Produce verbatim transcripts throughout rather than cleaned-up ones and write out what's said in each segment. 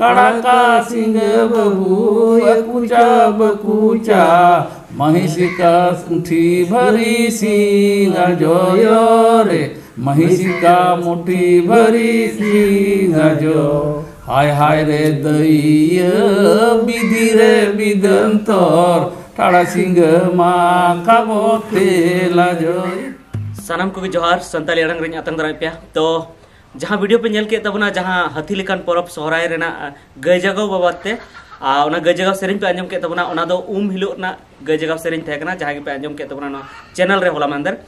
ᱴᱟᱲᱟᱠᱟ ᱥᱤᱸᱜᱟᱹ ᱵᱟᱹᱵᱩ, ᱮ ᱠᱩᱪᱟ ᱵᱟᱹᱠᱩᱪᱟ, ᱢᱟᱹᱦᱤᱥᱤᱠᱟ ᱢᱩᱴᱷᱤ ᱵᱷᱟᱹᱨᱤ ᱥᱤᱝ ᱟᱡᱚᱭᱚ ᱨᱮ, ᱢᱟᱹᱦᱤᱥᱤᱠᱟ ᱢᱩᱴᱷᱤ ᱵᱷᱟᱹᱨᱤ ᱥᱤᱝ ᱟᱡᱚ᱾ ᱦᱟᱭ ᱦᱟᱭ ᱨᱮ ᱫᱟᱹᱭᱟᱹ, ᱵᱤᱫᱷᱤ ᱨᱮ ᱵᱤᱫᱟᱹᱱᱛᱚᱨ, ᱴᱟᱲᱟ ᱥᱤᱸᱜᱟᱹ ᱢᱟ ᱠᱟᱵᱚ ᱛᱮ ᱞᱟᱡᱚᱭ᱾ ᱥᱟᱱᱟᱢ ᱠᱚᱜᱮ ᱡᱚᱦᱟᱨ, ᱥᱟᱱᱛᱟᱲᱤ ᱟᱲᱟᱝ ᱨᱤᱧ ᱟᱛᱟᱝ ᱫᱟᱨᱟᱢᱮᱫ ᱯᱮᱭᱟ᱾ ᱛᱚ, ᱡᱟᱦᱟᱸ ᱵᱷᱤᱰᱤᱭᱳ ᱯᱮ ᱧᱮᱞ ᱠᱮᱫ ᱛᱟᱵᱚᱱᱟ, ᱡᱟᱦᱟᱸ ᱦᱟᱹᱛᱤ ᱞᱮᱠᱟᱱ ᱯᱚᱨᱚᱵᱽ ᱥᱚᱦᱨᱟᱭ ᱨᱮᱱᱟᱜ, ᱟ, ᱜᱟᱹᱭ ᱡᱟᱜᱟᱣ ᱵᱟᱵᱚᱫ ᱛᱮ, ᱟ, ᱚᱱᱟ ᱜᱟᱹᱭ ᱡᱟᱜᱟᱣ ᱥᱮᱨᱮᱧ ᱯᱮ ᱟᱸᱡᱚᱢ ᱠᱮᱫ ᱛᱟᱵᱚᱱᱟ, ᱚᱱᱟ ᱫᱚ ᱩᱢ ᱦᱤᱞᱳᱜ ᱨᱮᱱᱟᱜ ᱜᱟᱹᱭ ᱡᱟᱜᱟᱣ ᱥᱮᱨᱮᱧ ᱛᱟᱦᱮᱸ ᱠᱟᱱᱟ, ᱡᱟᱦᱟᱸ ᱜᱮᱯᱮ ᱟᱸᱡᱚᱢ ᱠᱮᱫ ᱛᱟᱵᱚᱱᱟ ᱱᱚᱣᱟ ᱪᱮᱱᱮᱞ ᱨᱮ ᱦᱚᱞᱟ ᱢᱟᱦᱫᱮᱨ᱾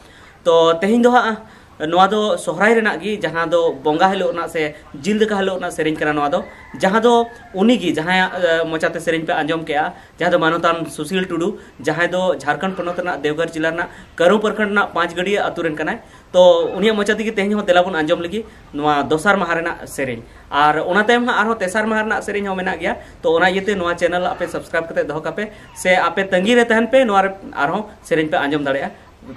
ᱛᱚ, ᱛᱮᱦᱮᱧ ᱫᱚ ᱦᱟᱸᱜ ᱱᱚᱣᱟ ᱫᱚ ᱥᱚᱦᱨᱟᱭ ᱨᱮᱱᱟᱜ ᱜᱮ, ᱡᱟᱦᱟᱸ ᱫᱚ ᱵᱚᱸᱜᱟ ᱦᱤᱞᱳᱜ ᱨᱮᱱᱟᱜ ᱥᱮ ᱡᱤᱞ ᱫᱟᱠᱟ ᱦᱤᱞᱳᱜ ᱨᱮᱱᱟᱜ ᱥᱮᱨᱮᱧ ᱠᱟᱱᱟ ᱱᱚᱣᱟ ᱫᱚ, ᱡᱟᱦᱟᱸ ᱫᱚ ᱩᱱᱤ ᱜᱮ ᱡᱟᱦᱟᱸᱭᱟᱜ, ᱟ, ᱢᱚᱪᱟᱛᱮ ᱥᱮᱨᱮᱧ ᱯᱮ ᱟᱸᱡᱚᱢ ᱠᱮᱜᱼᱟ, ᱡᱟᱦᱟᱸ ᱫᱚ ᱢᱟᱱᱚᱛᱟᱱ ᱥᱩᱥᱤᱞ ᱴᱩᱰᱩ, ᱡᱟᱦᱟᱸᱭ ᱫᱚ ᱡᱷᱟᱲᱠᱷᱚᱸᱰ ᱯᱚᱱᱚᱛ ᱨᱮᱱᱟᱜ ᱫᱮᱣᱜᱷᱚᱨ ᱡᱮᱞᱟ ᱨᱮᱱᱟᱜ ᱠᱟᱹᱨᱩ ᱯᱨᱚᱠᱷᱚᱸᱰ ᱨᱮᱱᱟᱜ ᱯᱟᱸᱪ ᱜᱟᱹᱰᱤᱭᱟᱹ ᱟᱹᱛᱩ ᱨᱮᱱ ᱠᱟᱱᱟᱭ᱾ ᱛᱚ, ᱩᱱᱤᱭᱟᱜ ᱢᱚᱪᱟ ᱛᱮᱜᱮ ᱛᱮᱦᱮᱧ ᱦᱚᱸ ᱫᱮᱞᱟ ᱵᱚᱱ ᱟᱸᱡᱚᱢ ᱞᱟᱹᱜᱤᱫ ᱱᱚᱣᱟ ᱫᱚᱥᱟᱨ ᱢᱟᱦᱟ ᱨᱮᱱᱟᱜ ᱥᱮᱨᱮᱧ᱾ ᱟᱨ ᱚᱱᱟ ᱛᱟᱭᱚᱢ ᱦᱟᱸᱜ ᱟᱨᱦᱚᱸ ᱛᱮᱥᱟᱨ ᱢᱟᱦᱟ ᱨᱮᱱᱟᱜ ᱥᱮᱨᱮᱧ ᱦᱚᱸ ᱢᱮᱱᱟᱜ ᱜᱮᱭᱟ᱾ ᱛᱚ, ᱚᱱᱟ ᱤᱭᱟᱹᱛᱮ ᱱᱚᱣᱟ ᱪᱮᱱᱮᱞ ᱟᱯᱮ ᱥᱟᱵᱥᱠᱨᱟᱭᱤᱵ ᱠᱟᱛᱮ ᱫᱚᱦᱚ ᱠᱟᱯᱮ, ᱥᱮ ᱟᱯᱮ ᱛᱟᱺᱜᱤ ᱨᱮ ᱛᱟᱦᱮᱱ ᱯᱮ, ᱱᱚᱣᱟ ᱨᱮ ᱟᱨᱦᱚᱸ ᱥᱮᱨᱮᱧ ᱯᱮ ᱟᱸᱡᱚᱢ ᱫᱟᱲᱮᱭᱟᱜᱼᱟ,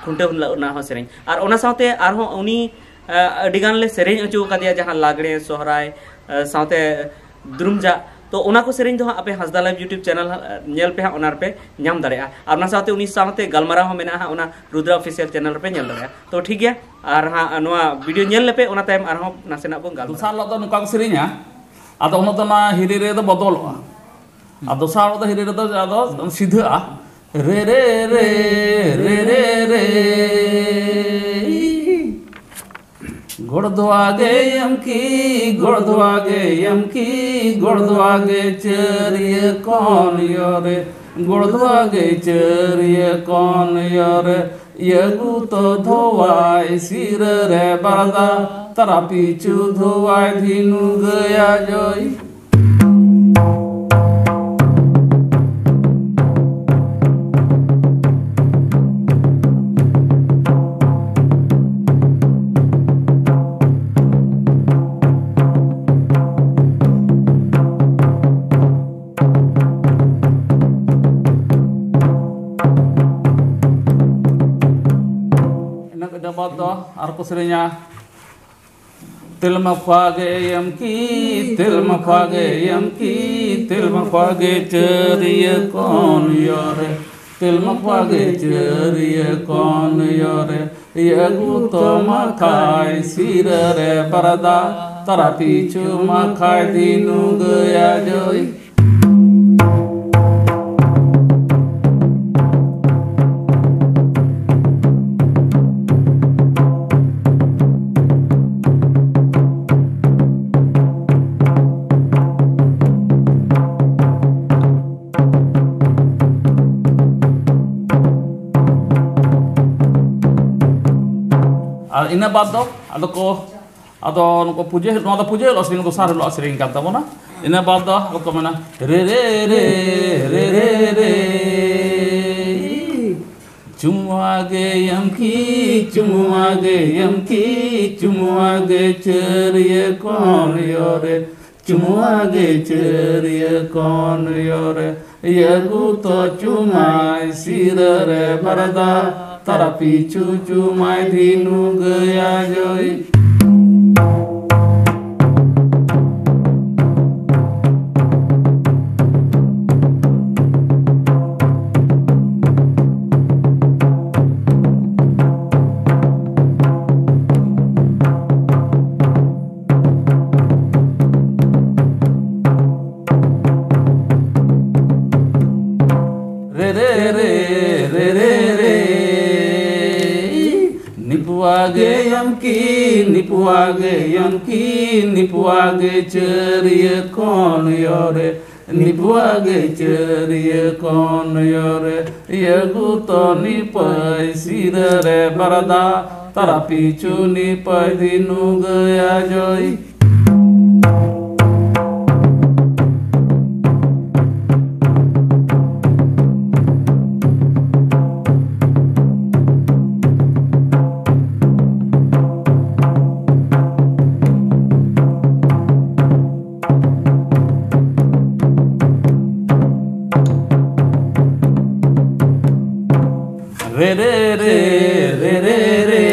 ᱠᱷᱩᱱᱴᱟᱹᱣ ᱦᱤᱞᱳᱜ ᱨᱮᱱᱟᱜ ᱦᱚᱸ ᱥᱮᱨᱮᱧ᱾ ᱟᱨ ᱚᱱᱟ ᱥᱟᱶᱛᱮ ᱟᱨᱦᱚᱸ ᱩᱱᱤ, ᱟ, ᱟᱹᱰᱤ ᱜᱟᱱ ᱞᱮ ᱥᱮᱨᱮᱧ ᱦᱚᱪᱚ ᱟᱠᱟᱫᱮᱭᱟ, ᱡᱟᱦᱟᱸ ᱞᱟᱜᱽᱲᱮ, ᱥᱚᱦᱨᱟᱭ, ᱟ, ᱥᱟᱶᱛᱮ ᱫᱩᱨᱩᱢ ᱡᱟᱜ᱾ ᱛᱚ, ᱚᱱᱟ ᱠᱚ ᱥᱮᱨᱮᱧ ᱫᱚ ᱦᱟᱸᱜ ᱟᱯᱮ ᱦᱟᱸᱥᱫᱟ ᱞᱟᱭᱤᱵᱷ ᱭᱩᱴᱩᱵᱽ ᱪᱮᱱᱮᱞ, ᱟ, ᱧᱮᱞ ᱯᱮ ᱦᱟᱸᱜ, ᱚᱱᱟ ᱨᱮᱯᱮ ᱧᱟᱢ ᱫᱟᱲᱮᱭᱟᱜᱼᱟ᱾ ᱟᱨ ᱚᱱᱟ ᱥᱟᱶᱛᱮ ᱩᱱᱤ ᱥᱟᱶᱛᱮ ᱜᱟᱞᱢᱟᱨᱟᱣ ᱦᱚᱸ ᱢᱮᱱᱟᱜᱼᱟ ᱦᱟᱸᱜ, ᱚᱱᱟ ᱨᱩᱫᱽᱨᱟ ᱚᱯᱷᱤᱥᱤᱭᱟᱞ ᱪᱮᱱᱮᱞ ᱨᱮᱯᱮ ᱧᱮᱞ ᱫᱟᱲᱮᱭᱟᱜᱼᱟ᱾ ᱛᱚ, ᱴᱷᱤᱠ ᱜᱮᱭᱟ, ᱟᱨ ᱦᱟᱸᱜ ᱱᱚᱣᱟ ᱵᱷᱤᱰᱤᱭᱳ ᱧᱮᱞ ᱞᱮᱯᱮ, ᱚᱱᱟ ᱛᱟᱭᱚᱢ ᱟᱨᱦᱚᱸ ᱱᱟᱥᱮᱱᱟᱜ ᱵᱚᱱ ᱜᱟᱞᱢᱟᱨᱟᱣᱟ᱾ ᱫᱚᱥᱟᱨ ᱦᱤᱞᱳᱜ ᱫᱚ ᱱᱚᱝᱠᱟ ᱠᱚ ᱥᱮᱨᱮᱧᱟ, ᱟᱫᱚ ᱩᱱᱟᱹᱜ ᱫᱚ ᱚᱱᱟ ᱦᱤᱨᱤ ᱨᱮ ᱫᱚ ᱵᱚᱫᱚᱞᱚᱜᱼᱟ᱾ ᱟᱨ ᱫᱚᱥᱟᱨ ᱦᱤᱞᱳᱜ ᱫᱚ ᱦᱤᱨᱤ ᱨᱮᱫᱚ ᱟᱫᱚ ᱥᱤᱫᱷᱟᱹᱜᱼᱟ, ᱨᱮ ᱨᱮ ᱨᱮ, ᱨᱮ ᱨᱮ ᱨᱮ᱾ ᱜᱚᱲᱫᱚᱣᱟ ᱜᱮᱭᱟᱢ ᱠᱤ, ᱜᱚᱲᱫᱚᱣᱟ ᱜᱮᱭᱟᱢ ᱠᱤ, ᱜᱚᱲᱫᱚᱣᱟ ᱜᱮ ᱪᱟᱹᱨᱤᱭᱟᱹ ᱠᱚᱱ ᱭᱚᱨᱮ, ᱜᱚᱲᱫᱚᱣᱟ ᱜᱮ ᱪᱟᱹᱨᱤᱭᱟᱹ ᱠᱚᱱ ᱭᱚᱨᱮ, ᱭᱟᱹᱜᱩ ᱛᱚ ᱫᱷᱚᱣᱟᱭ ᱥᱤᱨᱟᱹ ᱨᱮ ᱵᱟᱨᱫᱟ, ᱛᱟᱨᱟ ᱯᱤᱪᱷᱩ ᱫᱷᱚᱣᱟᱭ ᱫᱷᱤᱱᱩ ᱜᱟᱹᱭᱟ ᱡᱚᱭ᱾ ᱤᱱᱟᱹ ᱠᱚ ᱡᱟᱵᱟᱫ ᱫᱚ ᱟᱨ ᱠᱚ ᱥᱮᱨᱮᱧᱟ᱾ ᱛᱮᱞᱢᱟ ᱠᱷᱣᱟᱜᱮ ᱮᱢ ᱠᱤ, ᱛᱮᱞᱢᱟ ᱠᱷᱣᱟᱜᱮ ᱮᱢ ᱠᱤ, ᱛᱮᱞᱢᱟ ᱠᱷᱣᱟᱜᱮ ᱪᱟᱹᱨᱤᱭᱟᱹ ᱠᱚᱱ ᱭᱚᱨᱮ, ᱛᱮᱞᱢᱟ ᱠᱷᱣᱟᱜᱮ ᱪᱟᱹᱨᱤᱭᱟᱹ ᱠᱚᱱ ᱭᱚᱨᱮ, ᱭᱟᱹᱜᱩ ᱛᱚ ᱢᱟᱠᱷᱟᱭ ᱥᱤᱨᱟᱹ ᱨᱮ ᱵᱟᱨᱫᱟ, ᱛᱟᱨᱟ ᱯᱤᱪᱷᱩ ᱢᱟᱠᱷᱟᱭ ᱫᱤᱱᱩ ᱜᱟᱹᱭᱟ ᱡᱚᱭ᱾ ᱟᱨ ᱤᱱᱟᱹ ᱵᱟᱫᱽ ᱫᱚ ᱟᱫᱚ ᱠᱚ, ᱟᱫᱚ ᱱᱩᱠᱩ ᱯᱩᱡᱟᱹ, ᱱᱚᱣᱟ ᱫᱚ ᱯᱩᱡᱟᱹ ᱦᱤᱞᱳᱜ ᱥᱮᱨᱮᱧ, ᱫᱚᱥᱟᱨ ᱦᱤᱞᱳᱜ ᱥᱮᱨᱮᱧ ᱠᱟᱱ ᱛᱟᱵᱚᱱᱟ᱾ ᱤᱱᱟᱹ ᱵᱟᱫᱽ ᱫᱚ ᱟᱫᱚ ᱠᱚ ᱢᱮᱱᱟ, ᱨᱮ ᱨᱮ ᱨᱮ, ᱨᱮ ᱨᱮ ᱨᱮ, ᱪᱩᱢᱩᱣᱟ ᱜᱮ ᱭᱟᱢ ᱠᱤ, ᱪᱩᱢᱩᱣᱟ ᱜᱮ ᱭᱟᱢ ᱠᱤ, ᱪᱩᱢᱩᱣᱟ ᱜᱮ ᱪᱟᱹᱨᱤᱭᱟᱹ ᱠᱚᱱ ᱭᱚᱨᱮ, ᱪᱩᱢᱩᱣᱟ ᱜᱮ ᱪᱟᱹᱨᱤᱭᱟᱹ ᱠᱚᱱ ᱭᱚᱨᱮ, ᱭᱟᱹᱜᱩ ᱛᱚ ᱪᱩᱢᱟᱭ ᱥᱤᱨᱟᱹ ᱨᱮ ᱵᱟᱨᱫᱟ, ᱛᱟᱨᱟ ᱯᱤᱪᱷᱩ ᱪᱩᱢᱟᱭ ᱫᱤᱱᱩ ᱜᱟᱹᱭᱟ ᱡᱚᱭ᱾ ᱨᱮ ᱨᱮ ᱨᱮ, ᱨᱮ ᱨᱮ ᱨᱮ᱾ ᱱᱤᱯᱩᱣᱟ ᱜᱮ ᱭᱟᱢ ᱠᱤ, ᱱᱤᱯᱩᱣᱟ ᱜᱮ ᱭᱟᱢ ᱠᱤ, ᱱᱤᱯᱩᱣᱟ ᱜᱮ ᱪᱟᱹᱨᱤᱭᱟᱹ ᱠᱚᱱ ᱭᱚᱨᱮ, ᱱᱤᱯᱩᱣᱟ ᱜᱮ ᱪᱟᱹᱨᱤᱭᱟᱹ ᱠᱚᱱ ᱭᱚᱨᱮ, ᱭᱟᱹᱜᱩ ᱛᱚ ᱱᱤᱯᱟᱹᱭ ᱥᱤᱨᱟᱹ ᱨᱮ ᱵᱟᱨᱫᱟ, ᱛᱟᱨᱟ ᱯᱤᱪᱷᱩ ᱱᱤᱯᱟᱹᱭ ᱫᱤᱱᱩ ᱜᱟᱹᱭᱟ ᱡᱚᱭ᱾ ᱨᱮ ᱨᱮ ᱨᱮ, ᱨᱮ ᱨᱮ ᱨᱮ᱾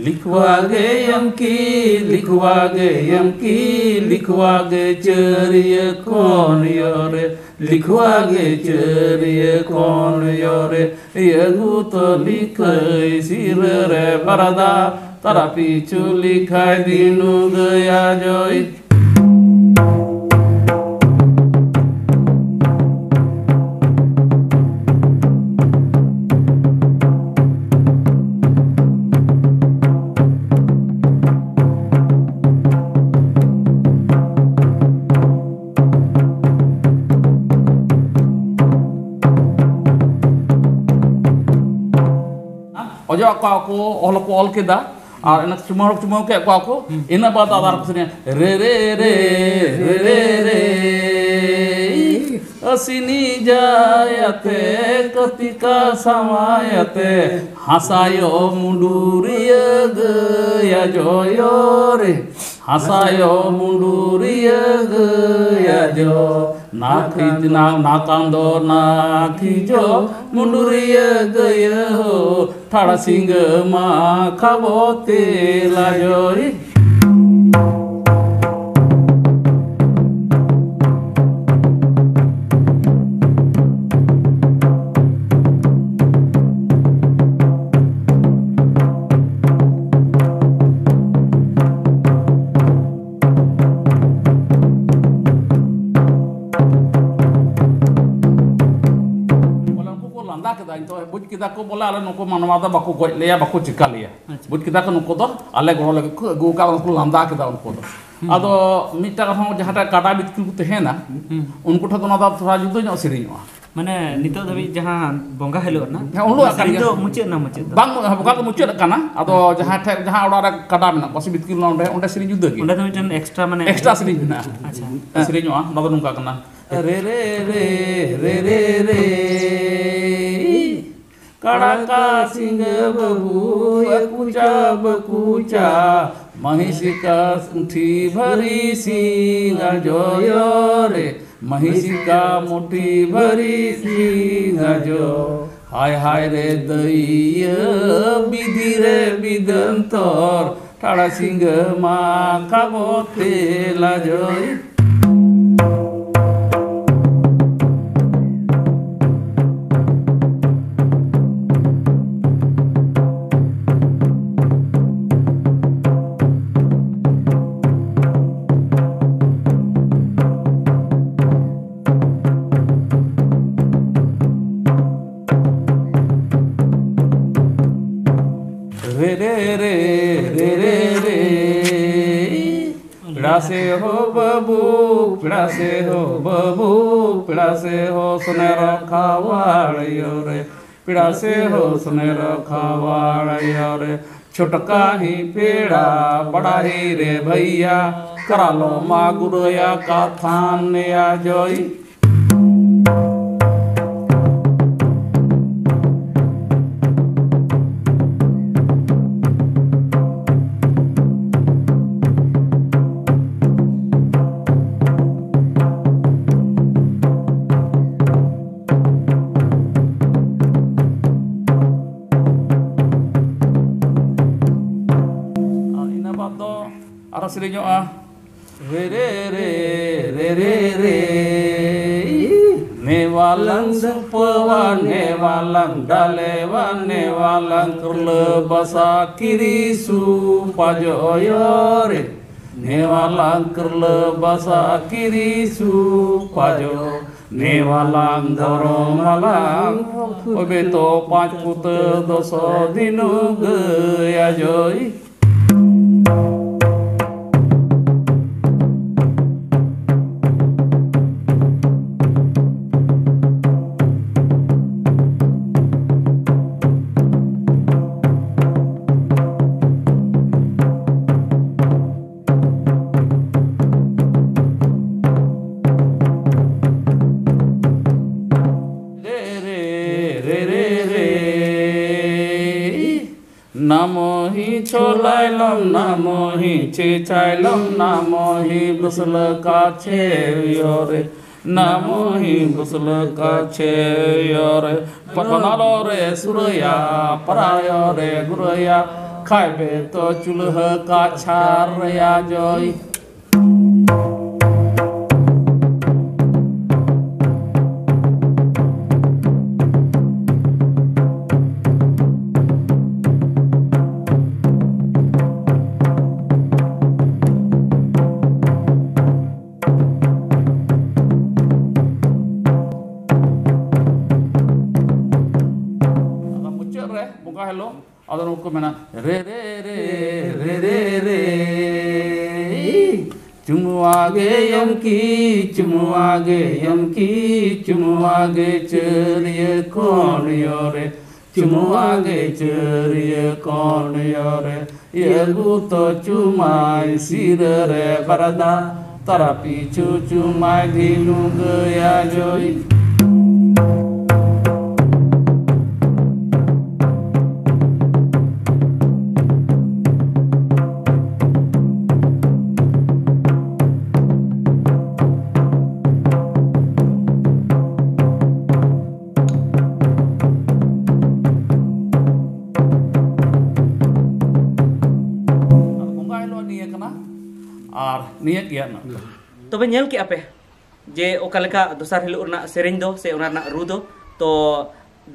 ᱞᱤᱠᱷᱩ ᱞᱤᱠᱷᱣᱟ ᱜᱮᱭᱟᱢ ᱠᱤ, ᱞᱤᱠᱷᱣᱟ ᱜᱮᱭᱟᱢ ᱠᱤ, ᱞᱤᱠᱷᱣᱟ ᱜᱮ ᱪᱟᱹᱨᱤᱭᱟᱹ ᱠᱚᱱ ᱭᱚᱨᱮ, ᱞᱤᱠᱷᱣᱟ ᱜᱮ ᱪᱟᱹᱨᱤᱭᱟᱹ ᱠᱚᱱ ᱭᱚᱨᱮ, ᱭᱟᱹᱜᱩ ᱛᱚ ᱞᱤᱠᱷᱟᱹᱭ ᱥᱤᱨᱟᱹ ᱨᱮ ᱵᱟᱨᱫᱟ, ᱛᱟᱨᱟ ᱯᱤᱪᱷᱩ ᱞᱤᱠᱷᱟᱭ ᱫᱤᱱᱩ ᱜᱟᱹᱭᱟ ᱡᱚᱭ᱾ ᱚᱡᱚᱜ ᱠᱚᱣᱟ ᱠᱚ, ᱚᱞ ᱠᱚ ᱚᱞ ᱠᱮᱫᱟ, ᱟᱨ ᱤᱱᱟᱹ ᱪᱩᱢᱟᱹᱲ ᱪᱩᱢᱟᱹᱲ ᱠᱮᱫ ᱠᱚᱣᱟ ᱠᱚ᱾ ᱤᱱᱟᱹ ᱵᱟᱫ ᱟᱵᱟᱨ ᱠᱚ ᱥᱮᱨᱮᱧᱟ, ᱨᱮ ᱨᱮ ᱨᱮ, ᱨᱮ ᱨᱮ ᱨᱮ, ᱟᱹᱥᱤᱱᱤ ᱡᱟᱭᱟᱛᱮ, ᱠᱟᱹᱛᱤᱠᱟ ᱥᱟᱶᱟᱭᱟᱛᱮ, ᱦᱟᱥᱟᱭᱚ ᱢᱩᱰᱩᱨᱤᱭᱟᱹ ᱜᱟᱹᱭᱟ ᱡᱚᱭᱚ ᱨᱮ, ᱦᱟᱥᱟᱭᱚ ᱢᱩᱰᱩᱨᱤᱭᱟᱹ ᱜᱟᱹᱭᱟ ᱡᱚ᱾ ᱱᱟᱠᱷᱤᱡ ᱱᱟ-, ᱱᱟᱠᱟᱱᱫᱚ ᱱᱟᱠᱷᱤᱡᱚ ᱢᱩᱰᱩᱨᱤᱭᱟᱹ ᱜᱟᱹᱭᱟᱹ ᱦᱳ, ᱛᱷᱟᱲᱟ ᱥᱤᱝᱜᱟᱹ ᱢᱟ ᱠᱷᱟᱵᱚ ᱛᱮᱞᱟ ᱡᱚᱭ᱾ ᱵᱚᱞᱮ ᱩᱱᱠᱩ ᱠᱚ ᱞᱟᱸᱫᱟ ᱠᱮᱫᱟ, ᱱᱤᱛᱚᱜ ᱵᱩᱡᱽ ᱠᱮᱫᱟ ᱠᱚ ᱵᱚᱞᱮ ᱟᱞᱮ ᱱᱩᱠᱩ ᱢᱟᱱᱣᱟ ᱫᱚ ᱵᱟᱠᱚ ᱜᱚᱡ ᱞᱮᱭᱟ, ᱵᱟᱠᱚ ᱪᱤᱠᱟ ᱞᱮᱭᱟ᱾ ᱟᱪᱪᱷᱟ᱾ ᱵᱩᱡᱽ ᱠᱮᱫᱟ ᱠᱚ ᱱᱩᱠᱩ ᱫᱚ ᱟᱞᱮ ᱜᱚᱲᱚ ᱞᱟᱹᱜᱤᱫ ᱠᱚ ᱟᱹᱜᱩ ᱟᱠᱟᱫ, ᱩᱱᱠᱩ ᱞᱟᱸᱫᱟ ᱠᱮᱫᱟ ᱩᱱᱠᱩ ᱫᱚ᱾ ᱦᱩᱸ᱾ ᱟᱫᱚ ᱢᱤᱫᱴᱟᱝ ᱟᱨᱦᱚᱸ ᱡᱟᱦᱟᱸᱴᱟᱜ ᱠᱟᱰᱟ ᱵᱤᱛᱠᱤᱞ ᱠᱚ ᱛᱟᱦᱮᱱᱟ, ᱦᱩᱸ᱾ ᱩᱱᱠᱩ ᱴᱷᱮᱱ ᱫᱚ ᱚᱱᱟ ᱫᱚ ᱛᱷᱚᱲᱟ ᱡᱩᱫᱟᱹ ᱧᱚᱜ ᱥᱮᱨᱮᱧᱚᱜᱼᱟ᱾ ᱢᱟᱱᱮ ᱱᱤᱛᱚᱜ ᱫᱷᱟᱹᱵᱤᱡ ᱡᱟᱦᱟᱸ ᱵᱚᱸᱜᱟ ᱦᱤᱞᱳᱜ ᱨᱮᱱᱟᱜ, ᱦᱮᱸ, ᱩᱱ ᱦᱤᱞᱳᱜ ᱚᱱᱟ ᱥᱮᱨᱮᱧ ᱠᱟᱱ ᱫᱚ ᱜᱮᱭᱟ᱾ ᱢᱩᱪᱟᱹᱫ ᱮᱱᱟ, ᱢᱩᱪᱟᱹᱫ ᱫᱚ? ᱵᱟᱝ, ᱵᱚᱸᱜᱟ ᱫᱚ ᱢᱩᱪᱟᱹᱫ ᱟᱠᱟᱱᱟ᱾ ᱟᱫᱚ ᱡᱟᱦᱟᱸ ᱴᱷᱮᱡ, ᱡᱟᱦᱟᱸ ᱚᱲᱟᱜ ᱨᱮ ᱠᱟᱰᱟ ᱢᱮᱱᱟᱜ ᱠᱚᱣᱟ ᱥᱮ ᱵᱤᱛᱠᱤᱞ ᱢᱮᱱᱟᱜᱼᱟ, ᱚᱸᱰᱮ, ᱚᱸᱰᱮ ᱥᱮᱨᱮᱧ ᱡᱩᱫᱟᱹ ᱜᱮᱭᱟ᱾ ᱚᱸᱰᱮ ᱫᱚ ᱢᱤᱫᱴᱮᱱ extra, ᱢᱟᱱᱮ extra ᱥᱮᱨᱮᱧ ᱢᱮᱱᱟᱜᱼᱟ᱾ ᱟᱪᱪᱷᱟ᱾ ᱥᱮᱨᱮᱧᱚᱜᱼᱟ, ᱚᱱᱟ ᱫᱚ ᱱᱚᱝᱠᱟ ᱠᱟᱱᱟ᱾ ᱨᱮ ᱨᱮ ᱨᱮ, ᱨᱮ ᱨᱮ ᱨᱮ, ᱠᱟᱲᱟᱠᱟ ᱥᱤᱝᱜᱟᱹ ᱵᱟᱹᱵᱩ, ᱭᱟᱹᱠᱩᱪᱟ ᱵᱟᱹᱠᱩᱪᱟ, ᱢᱟᱹᱦᱤᱥᱤᱠᱟ ᱢᱩᱴᱷᱤ ᱵᱷᱟᱹᱨᱤ ᱥᱤᱝᱜᱟ ᱡᱚᱭᱚ ᱨᱮ, ᱢᱟᱹᱦᱤᱥᱤᱠᱟ ᱢᱩᱴᱷᱤ ᱵᱷᱟᱹᱨᱤ ᱥᱤᱝᱜᱟ ᱡᱚ᱾ ᱦᱟᱭ ᱦᱟᱭ ᱨᱮ ᱫᱟᱹᱭᱟᱹ, ᱵᱤᱫᱷᱤ ᱨᱮ ᱵᱤᱫᱟᱹᱱᱛᱚᱨ, ᱴᱟᱲᱟ ᱥᱤᱸᱜᱟᱹ ᱢᱟ ᱠᱟᱵᱚ ᱛᱮᱞᱟ ᱡᱚᱭ᱾ ᱨᱮ ᱨᱮ ᱨᱮ ᱨᱮ ᱨᱮ ᱨᱮ᱾ ᱯᱮᱲᱟ ᱥᱮ ᱦᱳ ᱵᱟᱹᱵᱩ, ᱯᱮᱲᱟ ᱥᱮ ᱦᱳ ᱵᱟᱹᱵᱩ, ᱯᱮᱲᱟ ᱥᱮ ᱦᱳ ᱥᱚᱱᱮᱨ ᱠᱷᱟᱣᱟᱲ ᱭᱳ ᱨᱮ, ᱯᱮᱲᱟ ᱥᱮ ᱦᱳ ᱥᱚᱱᱮᱨ ᱠᱷᱟᱣᱟᱲ ᱭᱳ ᱨᱮ᱾ ᱪᱷᱳᱴᱠᱟ ᱦᱤ ᱯᱮᱲᱟ, ᱵᱟᱲᱟ ᱦᱤ ᱨᱮ ᱵᱷᱟᱹᱭᱟ, ᱠᱟᱨᱟᱞᱚ ᱢᱟ ᱜᱩᱨᱟᱹᱭᱟ ᱠᱟᱛᱷᱟᱱ ᱭᱟ ᱡᱚᱭ᱾ ᱟᱨ ᱤᱱᱟᱹ ᱵᱟᱫᱽ ᱫᱚ ᱟᱨᱚ ᱥᱮᱨᱮᱧᱚᱜᱼᱟ᱾ ᱨᱮ ᱨᱮ ᱨᱮ, ᱨᱮ ᱨᱮ ᱨᱮ᱾ ᱱᱮᱣᱟᱞᱟᱝ ᱥᱩᱯᱟᱹᱣᱟ, ᱱᱮᱣᱟᱞᱟᱝ ᱰᱟᱞᱮᱣᱟ, ᱱᱮᱣᱟᱞᱟᱝ ᱠᱩᱨᱞᱟᱹ ᱵᱟᱥᱟ ᱠᱤᱨᱤᱥᱩ ᱯᱟᱡᱚᱭᱚ ᱨᱮ᱾ ᱱᱮᱣᱟᱞᱟᱝ ᱠᱩᱨᱞᱟᱹ ᱵᱟᱥᱟ ᱠᱤᱨᱤᱥᱩ ᱯᱟᱡᱚ᱾ ᱱᱮᱣᱟᱞᱟᱝ ᱫᱷᱚᱨᱚᱢᱟᱞᱟᱝ, ᱚᱵᱮ ᱛᱚ ᱯᱟᱸᱪ ᱯᱩᱛᱟᱹ ᱫᱚᱥᱚ ᱫᱤᱱᱩ ᱜᱟᱹᱭᱟ ᱡᱚᱭ᱾ ᱨᱮ ᱨᱮ ᱨᱮ ᱨᱮ ᱨᱮ᱾ ᱱᱟᱢᱚ ᱦᱤ ᱪᱷᱚᱞᱟᱭᱞᱚᱢ, ᱱᱟᱢᱚ ᱦᱤ ᱪᱮᱪᱟᱭᱞᱚᱢ, ᱱᱟᱢᱚ ᱦᱤ ᱵᱟᱹᱥᱞᱟᱹ ᱠᱟᱪᱷᱮ ᱭᱚᱨᱮ᱾ ᱱᱟᱢᱚ ᱦᱤ ᱵᱩᱥᱞᱟᱹ ᱠᱟᱪᱷᱮ ᱭᱚᱨᱮ, ᱯᱟᱱᱟᱞᱚ ᱨᱮ ᱥᱩᱨᱟᱹᱭᱟ, ᱯᱟᱨᱟᱭᱚ ᱨᱮ ᱜᱩᱨᱟᱹᱭᱟ, ᱠᱷᱟᱭᱵᱮ ᱛᱚ ᱪᱩᱞᱦᱟᱹ ᱠᱟᱪᱷᱟᱨ ᱨᱮᱭᱟ ᱡᱚᱭ᱾ ᱟᱫᱚ ᱢᱩᱪᱟᱹᱫ ᱨᱮ ᱵᱚᱸᱜᱟ ᱦᱤᱞᱳᱜ ᱟᱫᱚ ᱱᱩᱠᱩ ᱠᱚ ᱢᱮᱱᱟ, ᱨᱮ ᱨᱮ ᱨᱮ, ᱨᱮ ᱨᱮ ᱨᱮ, ᱪᱩᱢᱩᱣᱟ ᱜᱮ ᱭᱚᱢᱠᱤ, ᱪᱩᱢᱩᱣᱟ ᱜᱮ ᱭᱚᱢᱠᱤ, ᱪᱩᱢᱩᱣᱟ ᱜᱮ ᱪᱟᱹᱨᱤᱭᱟᱹ ᱠᱚᱱ ᱭᱚᱨᱮ, ᱪᱩᱢᱩᱣᱟ ᱜᱮ ᱪᱟᱹᱨᱤᱭᱟᱹ ᱠᱚᱱ ᱭᱚᱨᱮ, ᱭᱟᱹᱜᱩ ᱛᱚ ᱪᱩᱢᱟᱭ ᱥᱤᱨᱟᱹ ᱨᱮ ᱵᱟᱨᱫᱟ, ᱛᱟᱨᱟ ᱯᱤᱪᱷᱩ ᱪᱩᱢᱟᱭ ᱫᱷᱤᱱᱩ ᱜᱟᱹᱭᱟ ᱡᱚᱭ᱾ ᱟᱫᱚ ᱵᱚᱸᱜᱟ ᱦᱤᱞᱳᱜ ᱱᱤᱭᱟᱹ ᱠᱟᱱᱟ ᱟᱨ ᱱᱤᱭᱟᱹ ᱜᱮᱭᱟ ᱱᱟᱜ᱾ ᱛᱚᱵᱮ ᱧᱮᱞ ᱠᱮᱜᱼᱟ ᱯᱮ ᱡᱮ ᱚᱠᱟ ᱞᱮᱠᱟ ᱫᱚᱥᱟᱨ ᱦᱤᱞᱳᱜ ᱨᱮᱱᱟᱜ ᱥᱮᱨᱮᱧ ᱫᱚ ᱥᱮ ᱚᱱᱟ ᱨᱮᱱᱟᱜ ᱨᱩ ᱫᱚ᱾ ᱛᱚ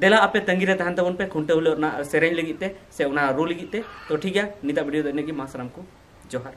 ᱫᱮᱞᱟ ᱟᱯᱮ ᱛᱟᱺᱜᱤ ᱨᱮ ᱛᱟᱦᱮᱱ ᱛᱟᱵᱚᱱ ᱯᱮ ᱠᱷᱩᱱᱴᱟᱹᱣ ᱦᱤᱞᱳᱜ ᱨᱮᱱᱟᱜ ᱥᱮᱨᱮᱧ ᱞᱟᱹᱜᱤᱫ ᱛᱮ ᱥᱮ ᱚᱱᱟ ᱨᱩ ᱞᱟᱹᱜᱤᱫ ᱛᱮ᱾ ᱛᱚ ᱴᱷᱤᱠ ᱜᱮᱭᱟ, ᱱᱤᱛᱟᱜ ᱵᱷᱤᱰᱤᱭᱳ ᱫᱚ ᱤᱱᱟᱹᱜ ᱜᱮ᱾ ᱢᱟ ᱥᱟᱱᱟᱢ ᱠᱚ ᱡᱚᱦᱟᱨ᱾